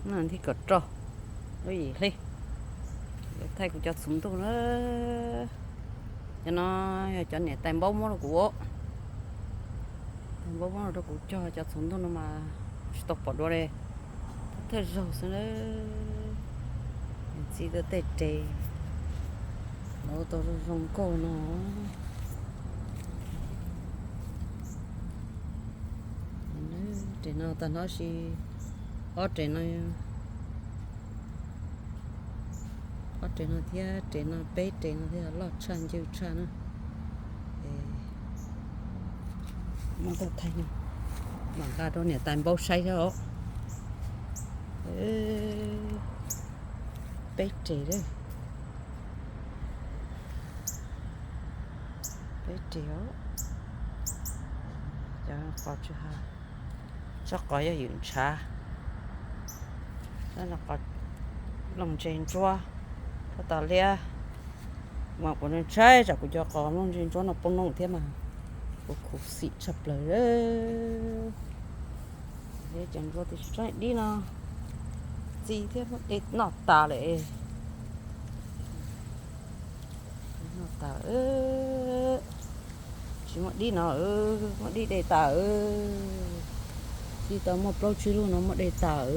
Nthib kaum rau, lub yim hlib. Yuav thaij kuv cov txhuv ntuj na. Cov no yog cov niam tais npaub muab rau kuv, tais npaub muab rau kuv cog cov txhuv ntuj no mas tsis tau pom dua li, thawj zaug xwb na. Txi tuaj tej res los tau zoo zoo nkauj no. Res no tag nrho si, ob res no, ob res no thiab res no, peb res no thiab loj tshaj ncw tshaj na. Muab tau thaij mam nqa rau niam tais npaub saib thiab os. Peb res lawm, peb res os. Cov qos tsis ha, tsob qos yog ywm ntshav, looj ntse ntsuab, tsob tas liab. Mas kuv ntshai tsam kuv cov qos looj ntse ntsuab no poob noob thiab mas kuv khuv xim tshaj plaws. Cov ntsuab twb tsis tsob dib no, txi thiab muab de noj tas lawm. Noj tas, tsis muaj dib no, muaj dib de tas. Txi tau muaj plaub tsib lub no muab de tas.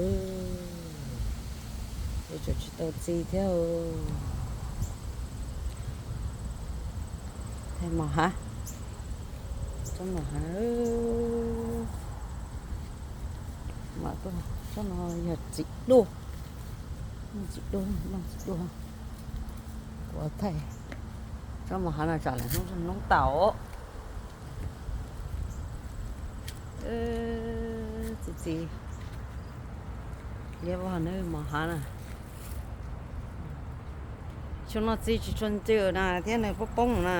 Es tseem tsis tau txi thiab. Thaij mos hav, tsob mos hav, tsob no yog txiv duaj, txiv duaj, txiv duaj. Kuv thaij tsob mos hav no tsam lawv hnub hnub tau. Txi txiv liab vog na mos hav na. Xyoo no txi tsis tshua ncw na thiab nws poob poob na,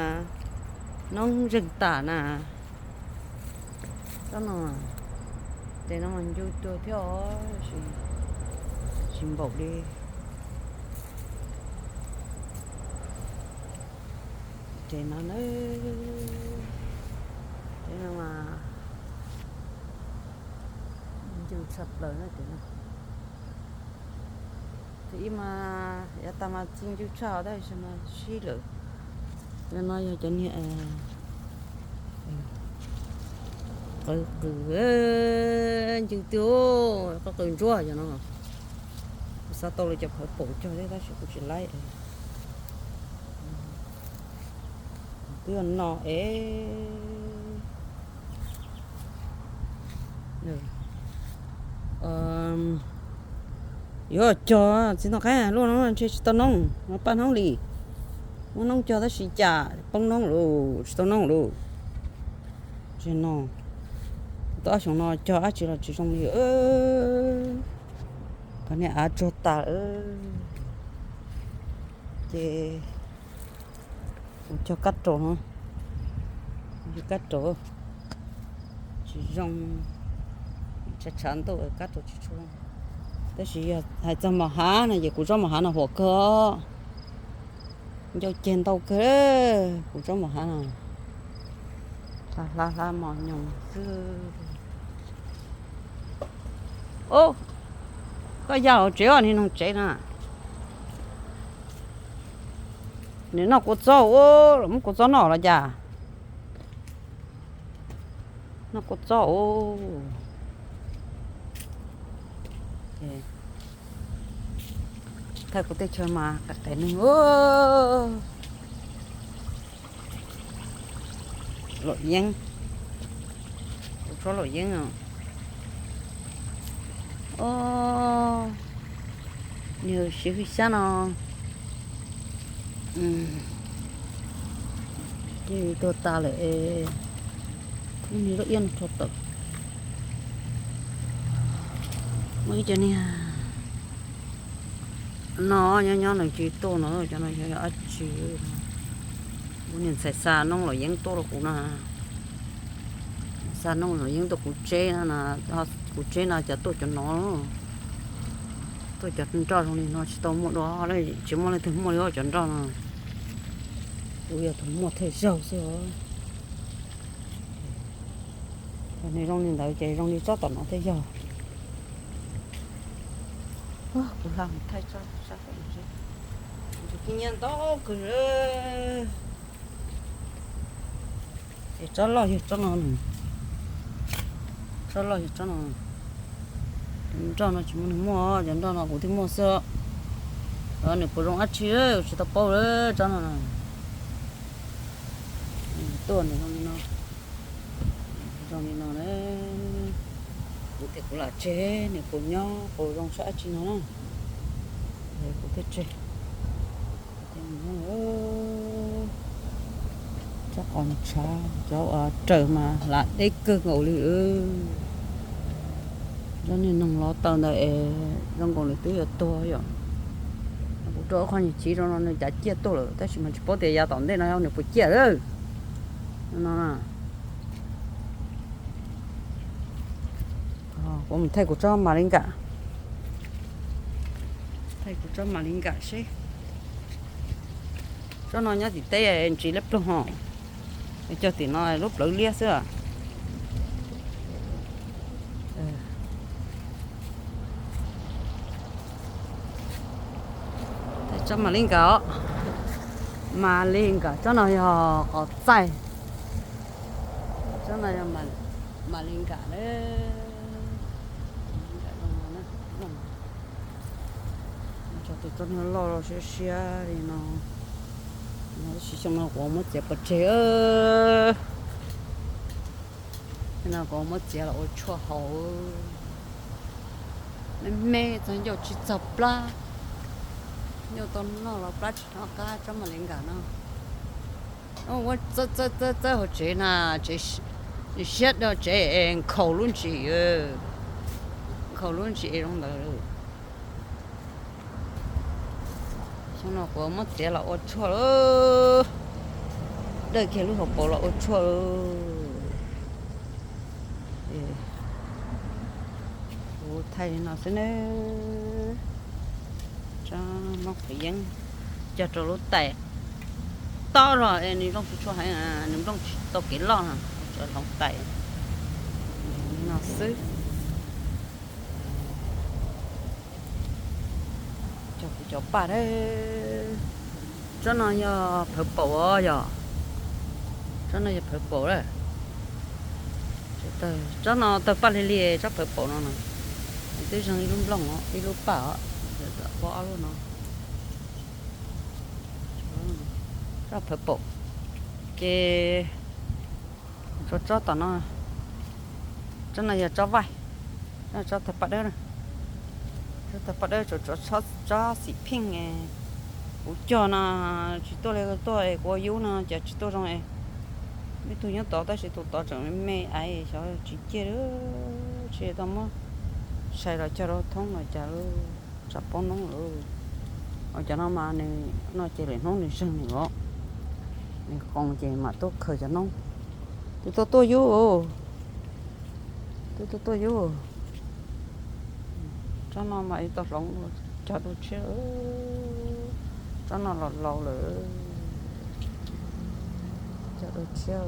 noob zeeg tas na. Tsob no, tes no mas ncu cuag thiab os, tsis npaum li. Tes no na, tes no mas ncu tshaj plaws na tes no. Tus ib mas yav tas mas txi ncw tshaj tab sis mas sib lawm. Cov no yog cov niag qws qws, ncw twg, qws qws ntsuab cov no. Kuv xav tau lawv cov phawv paum cog thiab tab sis kuv tsis laib. Twb no es yuav cog txiv ntoo qaib luaj no ntshe tsis tau noob, paj noob li. Muab noob cog tab sis cas poob noob lawm, tsis tau noob lawm. Tsis no, tau ob xyoos no cog dab tsi los tsis zoo li. Qhov niag av tsuag tas. Ces kuv cog kab raus no, cog kab raus tsis zoo, tshav tshav ntuj kab raus tsis tshua. Tab sis yog hais txog mos hav no ces kuv tsob mos hav no huam kawg, ncau ceg ntau kawg. Kuv tsob mos hav no hla hla hla mos nyoos xwb. Ub, koj ya hauv tsev os, niag noog tsev na. Nws noj kua txob ub, los muab kua txob noj los cas? Noj kua txob ub. Thawj kuv teb chaws mas qev qev neeg. Luam yeeb, kuv tsob luam yeeb os. Niag siv hwj xyab no ces tuag tas lawm es, niag lub iab no rho tawm. Muaj ib co niag no nyob nyob nws tsis tuaj no, cov no yog dab tsi? Kuv niag ntxhais xa noob luam yeeb tuaj rau kuv na. Xa noob luam yeeb tuaj kuv tseb no, kuv tseb no cov tuaj cov no, tuaj cov nroj zoo li no tsis tau muaj dua, tsis muaj leej twg muaj li cov nroj no. Kuv yog tus muaj thawj zaug xwb os. Nws zoo li ntawd ces zoo li tsob tom no thiaj yog. Kuv hla mus thaij tsob, tsob, tsob nyiaj ntau kawg. Es tsob loj yog tsob no, tsob loj yog tsob no. Cov nroj no tsis muaj neeg muaj, cov nroj no kuv thiaj muaj xwb. Nws puas zoo dab tsi tsis tau paub lawm tsob no. Tuaj nws zoo li no, zoo li no na. Kuv tias kuv lam tseg nws puas nyob puas zoo sab dab tsi no na. Kuv thiaj tseg. Tsob qos ntshav, cov uas raws mas hlav deb kawg nkaus li. Cov niag noog lov taw ntawd es zoo nkaus li twb yuav tuag yom. Kuv rau ob qho nyuag chiv rau no nws cav ciaj tuaj lawm tab sis mas tsis paub tias yav tom ntej no nws puas ciaj lawm. No, kuv mus thaij kuv tsob mas li nkam, thaij kuv tsob mas li nkam seb. Tsob no nyob tim teb ntsis liab ploog ho, cog tim no lub plawv liab xwb. Tsob mas li nkam os, mas li nkam, tsob no yog qos txaij, tsob no yog mas li nkam na. Tso tus tsob niag loj loj siab siab li no, tab sis xyoo no kuv muab txiav pov tseg. No kuv muab txiav los ua tshuaj haus. Me me txog ncauj tsis txog plab, ncauj tau noj los plab tsis noj qab tsob mas li nkam no. Txawb txawb txawb hauv tsev na, tsev siab do tsev nkhaus lub ntsis, nkhaus lub ntsis zoo ntawd. Xyoo no kuv muab txiav los ua tshuaj lawm, dawj kiag lub hauv paus los ua tshuaj lawm. Kuv thaij li no xwb nawb. Tsob nplooj qhwv yeeb cog rau lub tais tob zog es nws nplooj tsis tshua heev, nws nplooj tsis tau kev loj no, tsuas hloov tais li no xwb. Cog kuv cov paj, tsob no yog phawv paum os yog, tsob no yog phawv paum lawm. Tsob no tawg paj lig lig, tsob phawv paum no na, nws twb zeeg ib lub nplooj os, ib lub paj os, pob ob lub no. Tsob phawv paum, ces tsob tom no, tsob no yog tsob vaij, tsob tawg paj dawb, tsob tawg paj dawb, tsob xim pheej. Kuv cog no tsis tuaj li tuaj es kuv ua yub no ces tsis tuaj zoo. Ib tug nyob tod tab sis tus tod tseem me me aiv, xyov tsis ciaj, tsis tau muab sai los cog rau thoob los cas, tsam poob noob lawm. Cov no mas nws no ces lwm hnub nws zeeg nws os, nws qoos ces mam tuaj khaws cov noob. Twb tuaj tuaj yub, twb tuaj tuaj yub. Tsob no mas tau hloov, cog dua tshiab, tsob no los laus lawm, cog dua tshiab.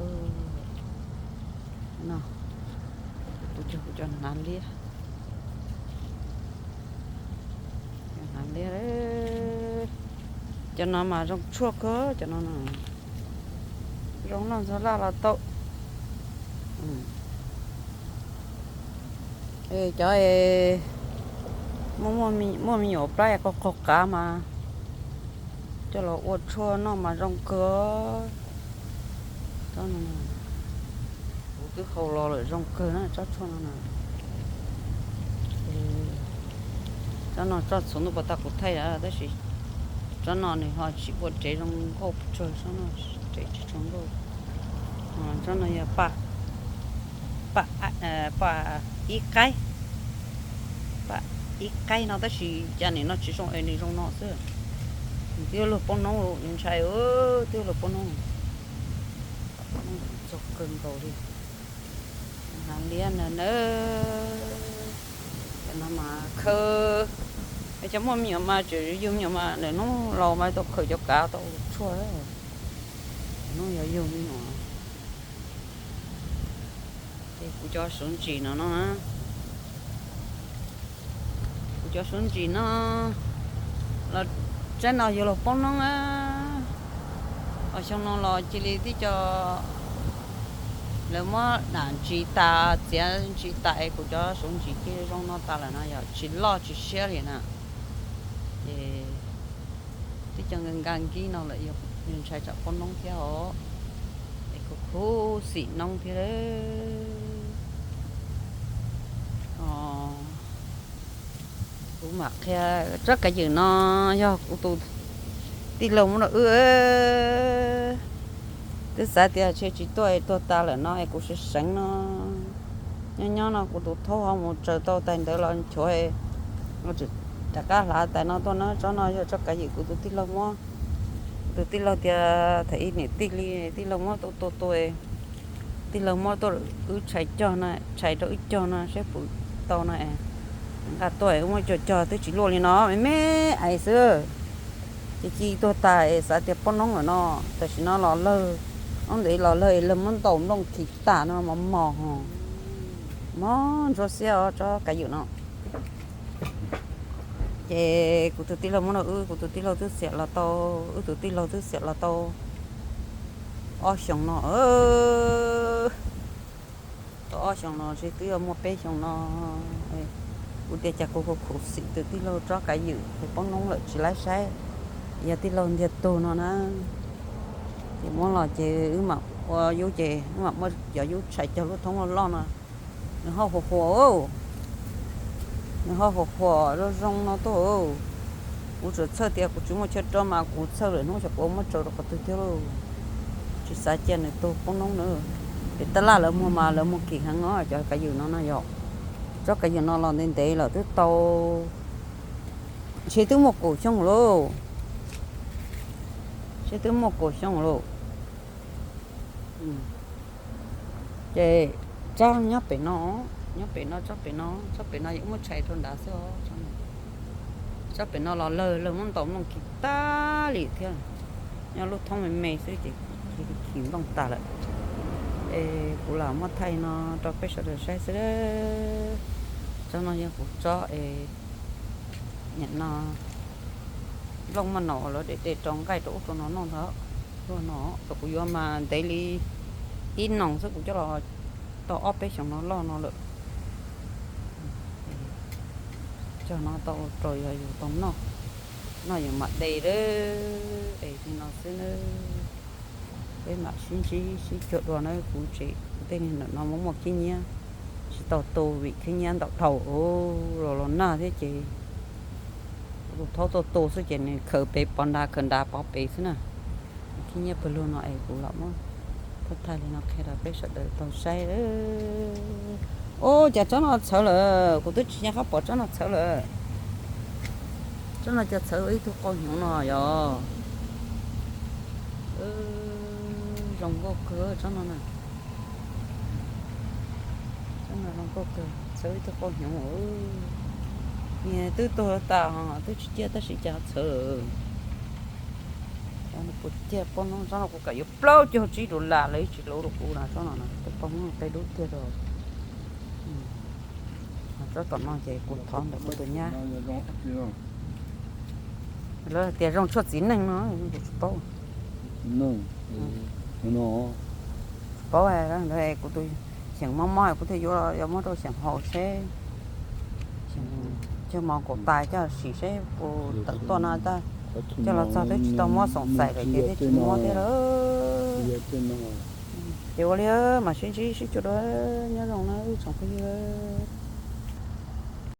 No, kuv cog kuv cov hnav liab, hnav liab. Cov no mas zoo tshuaj kawg, cov no zoo noj ntxuag laj los tau. Cov muaj me nyuam plab qaug qaug qav mas coj los ua tshuaj noj mas zoo kawg. Kuv twb haus los lawm, zoo kawg na tsob tshuaj no na. Tsob no tsob txhuv ntuj puas tag kuv thaij tab sis tsob no nws ho tsis ua rev zoo nkauj tsawg, tsob no rev tsis tshua nkauj. Tsob no yog paj, paj ib qaib, paj ib qaib no tab sis cas nim no tsis zoo es nws zoo no xwb. Nws twb yuav luag poob noob, ntshai twb yuav luag poob noob, poob noob txog kawg nkaus li. Hnav liab na na, cov no mas khaws, cov muaj me nyuam mas tseem yug me nyuam mas lwm hnub laus mas tau khaws cov kav tau tshuaj, lwm hnub yuav yug me nyuam. Ces kuv cov suav ntsis no no na, kuv Cov suav ntsis no los tsaib no yuav luag poob noob na. Os, xyoo no los cia li tib co lawv muab dam ntsis tas, txiav ntsis tas es kuv cov suav ntsis cia zoo no tas lawm no yog tsis loj tsis siab li na. Ces tib co nka nkib no lawm, yog ntshai tsam poob noob thiab os. Es kuv khuv xim noob thiab. Kuv mam qhia, tsob kav ywm no yog kuv tus tij laug muab rau wb. Twb xav tias ntshe tsis tuaj es tuag tas lawm no es kuv seev seev no. Nyob nyob no kuv tus thaub ho mus tsaws tau tais ntawd los nchuav, rov qab hlav tais no tuaj na. Tsob no yog tsob kav ywm kuv tus tij laug muab. Kuv tus tij laug tias thaum ib niam tij li, tij laug muab tua tua tua, tij laug muab tuaj wb tshais cog na, tshais rau wb cog no saib puas tau no. Nqa tuaj wb muab cog cog twb tsis luaj li no, me me ais xwb. Ces ci tuag tas es xav tias poob noob lawm no. Tam sim no los lawg, hnub ntawd los lawg es lawg muab ntaus nplooj khi tas no mos mos ho, mos ntsuab xiab os tsob kav ywm no. Ces kuv tus tij laug muab rau wb, kuv tus tij laug twb xiam los tau, wb tus tij laug twb xiam los tau ob xyoos no. Tau ob xyoos no ntshe twb yuav muaj peb xyoos no. Kuv tias cas kuv khuv khuv xim tus tij laug tsob kav ywm es poob noob lawm tsis laib saib, yog tij laug ntiag tug no na. Ces muab los ces wb mam ua yub, ces wb mam muab cov yub tshais cog lub thoob loj loj no. Nws ho huas huas, nws ho huas huas zoo zoo no tuaj. Kuv txawm txhawj tias kuv tsis muaj chaw rau mas kuv txhawj lawm hnub xyov kuv muab tsaws rau qhov twg thiab lauj. Tsis xav cia nws tuag poob noob na. Pem tab laj lawv muag mas lawv muag kim heev os cov kav ywm no na yom. Tsob kav ywm no los ntev ntev lawm twb tau, ntshe twb muaj kaum xyoo lauj. Ntshe twb muaj kaum xyoo lauj. Ces tsob nyob pem no, nyob pem no, tsob pem no, tsob pem no yeej muab tshais rau nrad xwb os. Tsob pem no los lawg lawg muab ntaus nplooj khi tag li thiab. Nyob lub thoob me me xwb ces khi nplooj tas lawm. Es kuv lam muab thaij no rau peb sawv daws saib xwb. Tsob no yog kuv tsob es nim no nplooj maj naus lawv de de rau nqaij rau ub rau no noj ntag. Luaj no, thaum kuv yuav mas ntev li ib noos xwb kuv coj los tau ob peb xyoos no loj no lawm. Cog no tau rau yus tau noj, noj yus mam de lawm. Es li no xwb nawb. Peb mam sib ntsib sib cuag dua na. Kuv tsev kuv tej niag ntawm no muaj muaj khib nyiab tsis tau tu vim khib nyiab ntau dhau los los nag thiab ces kuv tus thaub tuaj tu xwb ces nws khaws pem pov nrad khaws nrad pov pem xwb na. Khib nyiab pawg lug no es kuv lam muab thaij thaij li no qhia rau peb sawv daws tau saib. Ub, cas tsob no txhawv lawm, kuv twb tsis nco qab pom tsob no txhawv lawm. Tsob no cas txhawv ib tug qau hnyuv no yog zoo nkauj kawg tsob no na. Tsob no zoo nkauj kawg, txhawv ib tug qau hnyuv. Niag twb tuag tas twb tsis ciaj tab sis cas txhawv lawm. Cov no puas ciaj poob noob, tsob no kuv kam yuav plaub caug tsib dollar lawv tsis luv rau kuv na, tsob no na, tej poob noob tej dub tiag rau. Tsob tom no ces kuv thov ntawm kuv tus nyab. Lawv hais tias zoo tshuaj txiv neej no, kuv tsis paub. Tsis paub, kuv tus xyeem mob mob kuv thiaj yuav, yuav muab rau xyeem haus seb, cog mov kaum tais coj sim seb puas tawm tuaj no. Coj los txog twb tsis tau muab xoom xaim lawm ces thiaj tsis muab thiab lawm. Ces ua li, mam sib ntsib sib cuag dua, nyob zoo na ib tsoom phooj ywg.